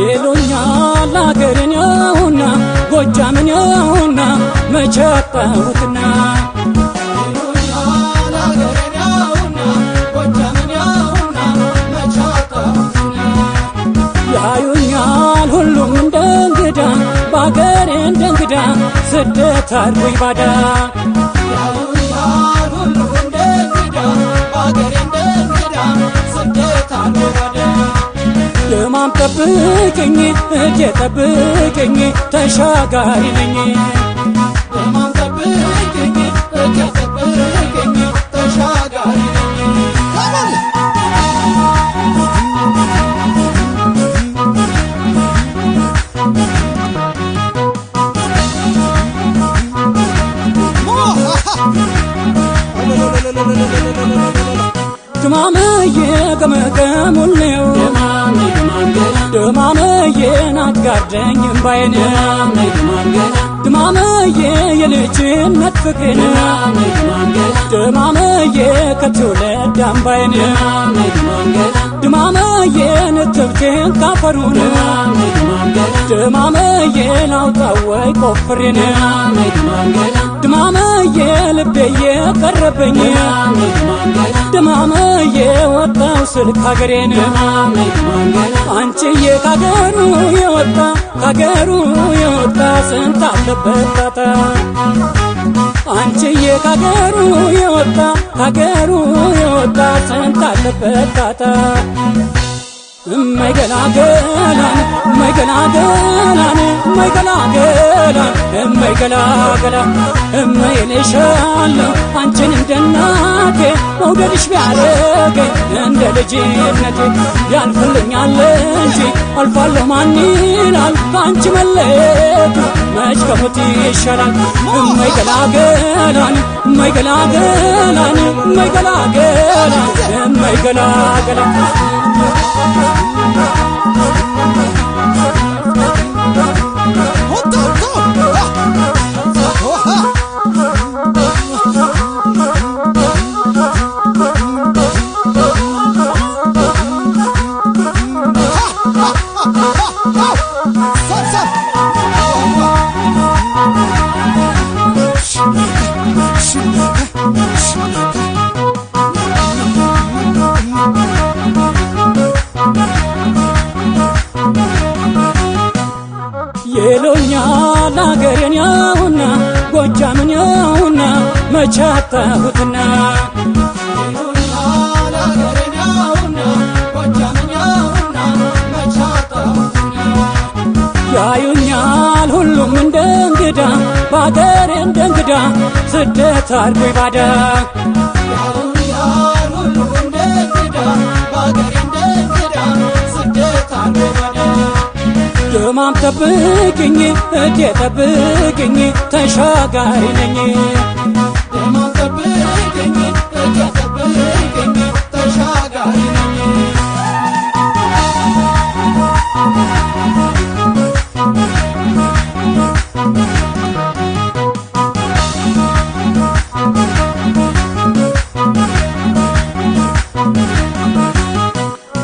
ይሉኛል አገሬን ያውና ጎጃምን ያውና መቼ አጣሁትና። ይሉኛል አገሬን ያውና ጎጃምን ያውና መቼ አጣሁትና። ያዩኛል ሁሉም እንደ እንግዳ፣ በአገሬ እንደ እንግዳ ስደት አድርጎኝ ባዳ። ያዩኛል ሁሉም እንደ እንግዳ፣ በአገሬ እንደ እንግዳ ስደት አልወረደ። ድማም ጠብቅኝ እቴ ጠብቅኝ ተሻጋሪ ነኝ። ደማም ጠብቅኝ እቴ ጠብቅኝ ተሻጋሪ ነኝ። ድማምዬ ገመገሙልው፣ ድማምዬ ናትጋርደኝ እምባዬን፣ ድማምዬ የልጅነት ፍቅሬን፣ ድማምዬ ከትውልድ አምባዬን፣ ድማምዬ ንትብቴን ካፈሩን፣ ድማምዬ ላውጣው ወይ ቆፍሬን፣ ድማምዬ ልቤ የቀረበኝ፣ ድማምዬ ወጣው ስል ካገሬን። አንቺዬ ካገሩ የወጣ፣ ካገሩ የወጣ ስንት አለበት ጣጣ። አንቺዬ ካገሩ የወጣ፣ ካገሩ የወጣ ስንት አለበት ጣጣ። እመይገላገላን እመይገላገላን እመይገላገላን እመይገላገላ እመይልሻለሁ አንቺን እንደ እናቴ፣ መውደድሽ ቢያረገኝ እንደ ልጅነቴ። ያልፍልኛል እንጂ አልፋለሁ ማን ይላል፣ ከአንቺ መለየቱ መች ከሞት ይሻላል። እመይገላገላን እመይገላገላን እመይገላገላን እመይገላገላ። ይሉኛል አገሬን ያውና ጎጃምን ያውና መቼ አጣሁትና። ይሉኛል አገሬን ያውና ጎጃምን ያውና መቼ አጣሁትና። ያዩኛል ሁሉም እንደ እንግዳ፣ በአገሬ እንደ እንግዳ ስደት አድርጎኝ ባዳ። ያዩኛል ሁሉም እንደ እንግዳ፣ በአገሬ እንደ እንግዳ ስደት አልወረደ። ድማም ጠብቅኝ እቴ ጠብቅኝ ተሻጋሪ ነኝ። ደማም ጠብቅኝ እቴ ጠብቅኝ ተሻጋሪ ነኝ።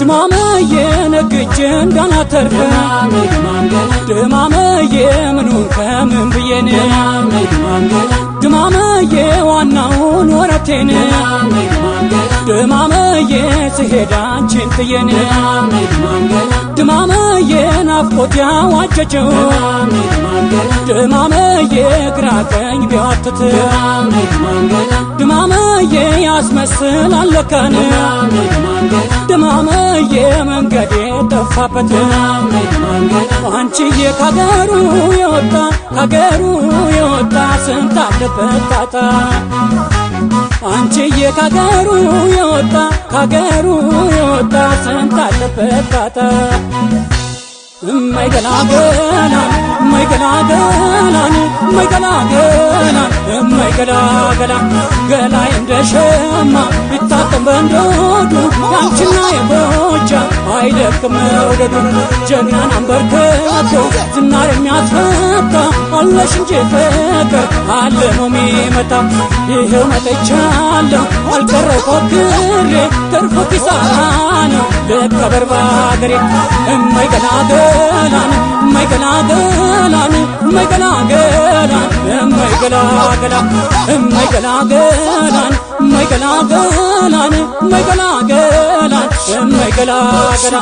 ድማምዬ ነግጄ እንዳላተርፍ፣ ድማምዬ ምኑን ከምን ብዬን፣ ድማምዬ ዋናውን ወረቴን፣ ድማምዬ ስሄድ አንቺን ጥዬን፣ ድማምዬ ናፍቆት ያዋጀጀው፣ ድማምዬ ግራ ቀኝ ቢዋትት፣ ድማምዬ ያስመስላል ለካን፣ ድማምዬ መንገዴ ጠፋበት። አንቺዬ ካገሩ የወጣ፣ ካገሩ የወጣ ስንት አለበት ጣጣ። አንቺዬ ካገሩ የወጣ፣ ካገሩ የወጣ ስንት አለበት ጣጣ። እመይገላገላን እማይ ገላገላን እማይ ገላገላን እማይ ገላገላ ገላይ እንደ ሸማ ቢታጠን በእንዶዱ ያንቺና የጎጃም አይለቅም መውደዱ። ጀግናን አንበርክኮ ዝናር የሚያስፈታ አለሽ እንጂ ፍቅር አለ ነው የሚመታ። ይሄው መጥቻለሁ አልቀረው ፎክሬ፣ ትርፉ ኪሳራ ነው ልቀበር ባገሬ። እማይ ገላገላን እማይ ገላገላን እማይ ገላገላን እማይ ገላገላ እማይ ገላገላን እማይ ገላገላን እማይ ገላገላን እማይ ገላገላ።